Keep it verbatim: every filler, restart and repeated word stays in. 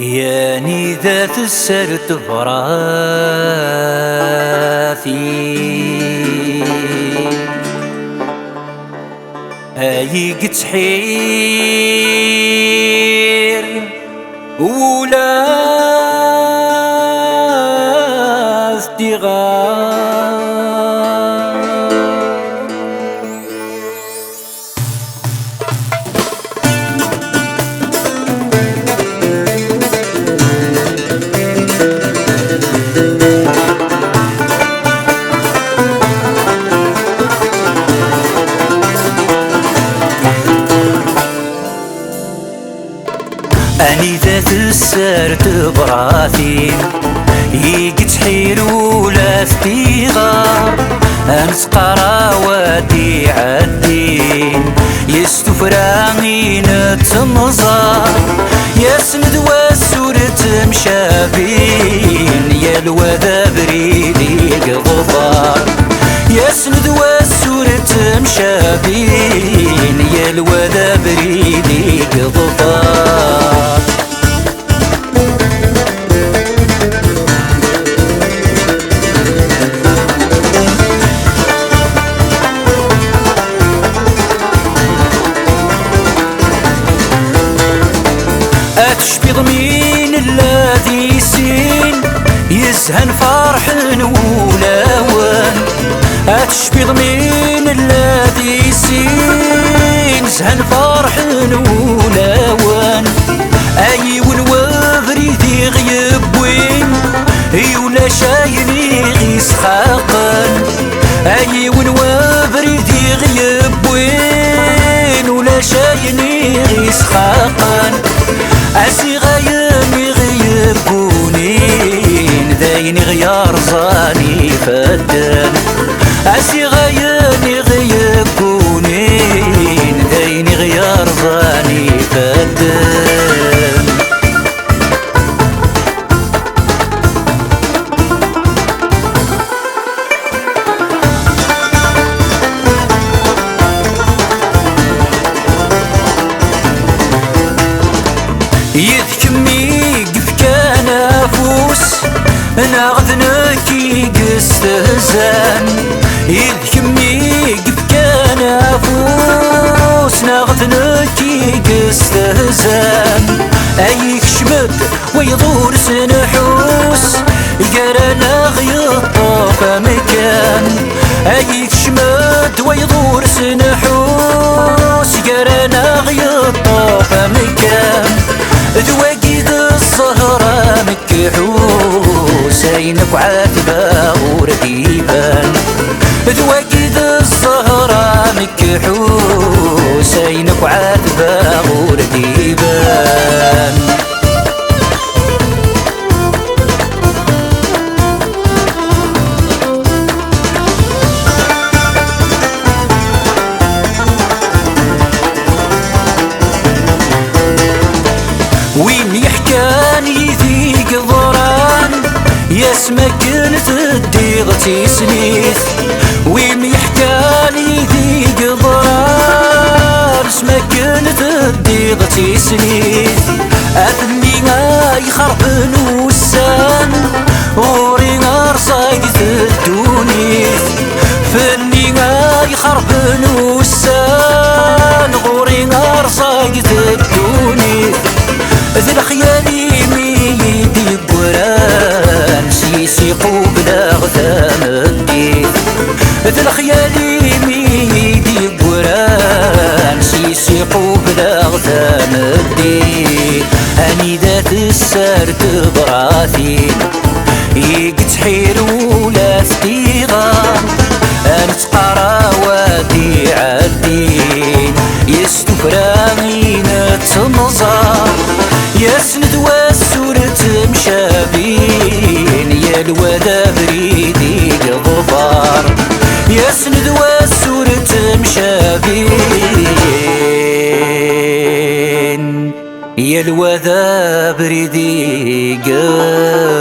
Yanida tesser tebratin ay yettḥir ula d tiɣar. Anida tesser tebratin i yettḥir ula d tiɣar, ad nettqaraw ad d-iɛeddin, yes tufra i nettemẓar, yasen d wass ur ttemcabin, yal wa d abrid i yeḍfar, yasen d wass ur ttemcabin, yal wa d abrid i yeḍfar. Ad tecbiḍ mi nella di sin, yezhan ferḥen wulawen. Ad tecbiḍ mi nella di sin, zhan ferḥen wulawen. A yiwen webrid i ɣ-yewwin, i ulac ayen i ɣ-isxaqen. A yiwen webrid i ɣ-yewwin, ulac ayen i ɣ-isxaqen. A ziɣ ayen i ɣ-yeggunin, d ayen i ɣ-yerẓan ifadden. A ziɣ ayen i ɣ-yeggunin, d ayen i ɣ-yerẓan ifadden. Yid-k mi yefkan afus, neɣ d nekk i yestehzan? Yid-k mi yefkan afus, neɣ d nekk i yestehzan? Ay ikcem-d wayeḍ ur s-nḥus, gar-aneɣ yeṭṭef amkan. Ay ikcem-d wayeḍ ur s-nḥus, gar-aneɣ yeṭṭef amkan. D wagi d zzher amek ḥus, ayen akk ɛetbeɣ ur d-iban. D wagi d zzher amek ḥus, ayen akk ɛetbeɣ ur d-iban. Win yeḥkan yid-i yeḍran, yas makken teddiḍ d tislit. Win yeḥkan yid-i yeḍran, s makken teddiḍ d tislit. A fell-i ay xerben ussan, ɣur-i rẓagit ddunit. Fell-i ay xerben ussan, ɣur-i rẓagit ddunit. D lexyal-im i yi-d-yeggran, s yis-i qubleɣ tameddit. D lexyal-im i yi-d-yeggran, s yis-i qubleɣ tameddit. Anida tesser tebratin i yettḥir ula d tiɣar, ad nettqaraw ad d-iɛeddin, yes tufra i nettemẓar, yasen d wass ur ttemcabin, yal wa d abrid i yeḍfar, yasen d wass ur ttemcabin, yal wa d abrid i yeḍfar.